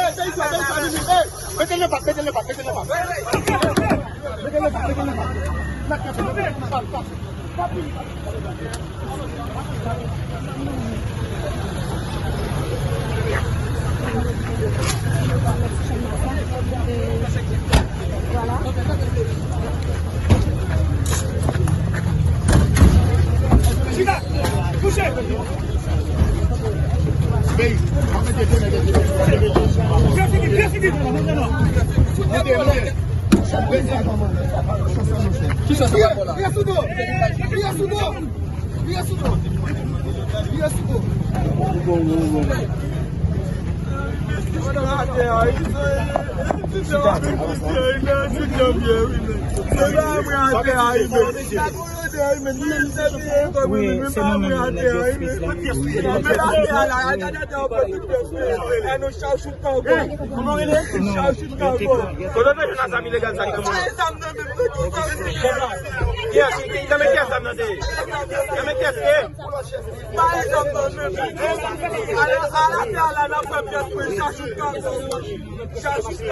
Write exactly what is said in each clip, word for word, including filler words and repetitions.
Mete l nan pak, mete l nan pak, mete l nan pak. Mete l nan pak, mete l nan pak. N ap kanpe, mete l nan pak. Ki sa sa pa la? Priye sou do! Priye sou do! Priye sou do! Priye sou do! Wi, se mwen menm, nèg espès la. Non, yo te pran, yo te pran. Kiyès? Nan men kiyès zam nan te ye? Nan men kiyès te ye?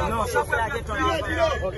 Non, se pa la gen ton afè. Ok.